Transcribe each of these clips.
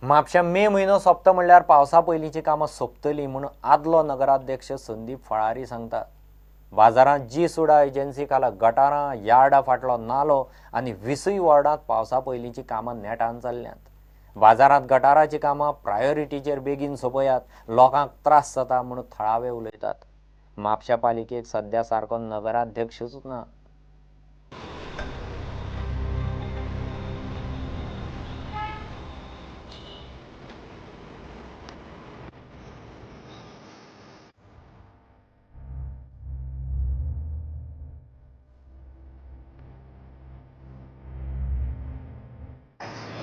म्हापश्यां मे म्हयनो सोंपता म्हणल्यार पावसा पयलींची कामां सोंपतलीं म्हूण आदलो नगराध्यक्ष संदीप फळारी सांगता। बाजारांत जी सुडा एजन्सी खाला गटारां, यार्डा फाटलो नालो आनी 20 वॉर्डांत पावसा पयलींची कामां नेटान चल्ल्यांत। बाजारांत गटाराची कामां प्रायोरिटीचेर बेगीन सोंपयात, लोकांक त्रास जाता म्हूण थळावे उलयतात। म्हापश्या पालिकेक सद्या सारको नगराध्यक्षूच ना।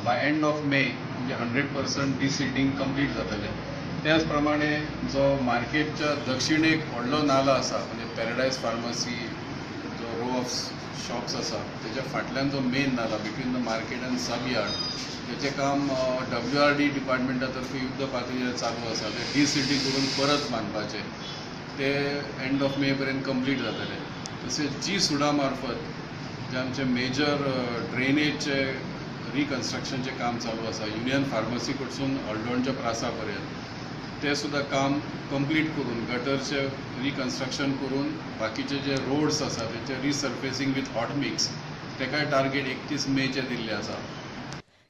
बाय एंड ऑफ मे म्हणजे 100% डिसिल्टिंग कंप्लीट जातलें। त्याच प्रमाणे जो मार्केटच्या दक्षिणेक व्हडलो नाला आसा म्हणजे पॅराडायज फार्मसी जो रो ऑफ शॉप्स आसा तेच्या फाटल्यान जो मेन नाला between the market and sub yard तेचें काम WRD डिपार्टमेंटा तर्फे युद्ध पातळीचेर चालू आसा। ते डिसिल्टिंग करून परत बांदपाचें ते एंड ऑफ मे पर्यंत कंप्लीट जातलें। तशेंच जी सुडा मार्फत जे आमचे मेजर ड्रेनेजचे रिकन्स्ट्रक्शनचें काम चालू आसा युनियन फार्मसी कडसून हळदोणच्या प्रासा पर्यंत ते सुद्दां काम कंप्लीट करून गटरचे रिकन्स्ट्रक्शन करून बाकीचे जे रोड्स आसा तेचे रिसर्फेसिंग विथ हॉट मिक्स तेकाय टार्गेट 31 मेचे दिल्ले आसा।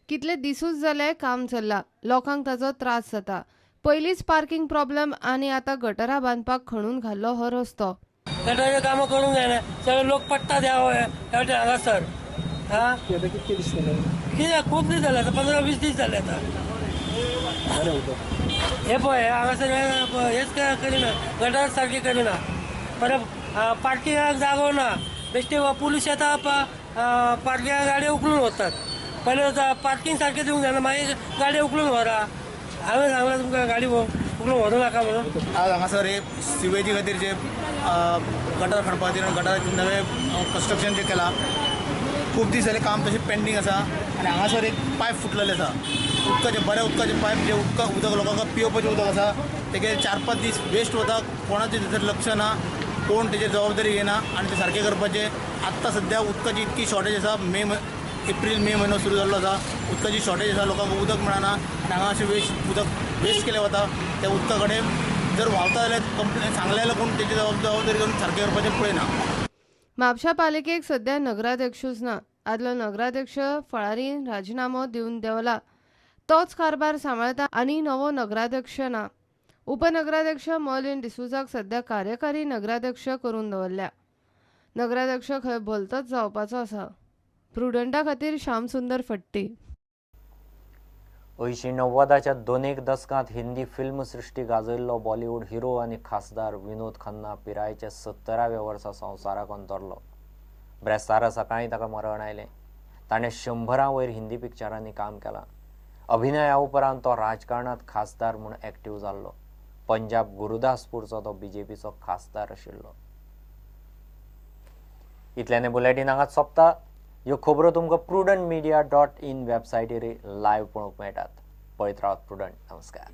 कितले दिसूच जाले काम चल्ला, लोकांक ताजो त्रास जाता। पयलींच पार्किंग प्रॉब्लम आनी आतां गटरां बांदपाक खणून घाल्लो हो रस्तो। गटराचें कामां करूंक जायना, सगळे लोक पडटा त्या हांगासर। हां कितके दीस जाले? कितें खूब दीस जाले आतां, 15-20 दीस जाले आतां। हे पळय हांगासर हेच करिना, गटर सारकी करिना, परत पार्किंगाक जागो ना, बेश्टे पुलीस येता पार्किंगाक गाडयो उखलून व्हरतात। पयलीं पार्किंग सारकें दिवंक जायना, मागीर गाडयो उखलून व्हरा। हांवें सांगलां तुमकां गाडी उखलून व्हरूं नाका म्हणून। आज हांगासर हे सिवेजी खातीर जे गटर खणपा खातीर गटराचें नवें कन्स्ट्रक्शन जें केलां खूब दीस जाले काम तशें पेंडींग आसा आनी हांगासर एक पायप फुटलेलें आसा उदकाचें, बरें उदकाचें पायप जें उदक उदक लोकांक पिवपाचें उदक आसा तेगे 4-5 दीस वेस्ट वता, कोणाचें तेचेर लक्ष ना, कोण तेजेर जबाबदारी घेयना आनी तें सारकें करपाचें। आत्तां सद्या उदकाची इतकी शॉर्टेज आसा, मे एप्रील मे म्हयनो सुरू जाल्लो आसा, उदकाची शॉर्टेज आसा, लोकांक उदक मेळना आनी हांगा अशें वेस्ट उदक वेस्ट केलें वता। त्या उदका कडेन जर व्हांवता जाल्यार कंप्लेन सांगलें जाल्यार कोण तेजी जबाबदारी घेवन सारकें करपाचें पळयना। म्हापशा पालिकेक सद्या नगराध्यक्षूच ना। आदलो नगराध्यक्ष फळारीन राजिनामो दिवन देंवला, तोच कारभार सांबाळता आनी नवो नगराध्यक्ष ना। उपनगराध्यक्ष मॉलिन डिसुजाक सद्या कार्यकारी नगराध्यक्ष करून दवरल्या। नगराध्यक्ष खंय भलतोच जावपाचो आसा। प्रुडंटा खातीर श्यामसुंदर फट्टी। 80-90च्या दोनेक दसकांत हिंदी फिल्म सृश्टी गाजयल्लो बॉलिवूड हिरो आनी खासदार विनोद खन्ना पिरायेच्या 70व्या वर्सा संवसाराक अंतरलो। ब्रेस्तारा सकाळीं ताका मरण आयलें। ताणें 100 वयर हिंदी पिक्चरांनी काम केलां। अभिनया उपरांत तो राजकारणांत खासदार म्हूण एक्टीव जाल्लो। पंजाब गुरुदासपूरचो तो बीजेपीचो खासदार आशिल्लो। इतल्याने बुलेटीन हांगाच सोंपता। ह्यो खबरो तुमकां prudentmedia.in वेबसायटीर लायव्ह पळोवंक मेळटात। पळयत रावात प्रुडंट। नमस्कार।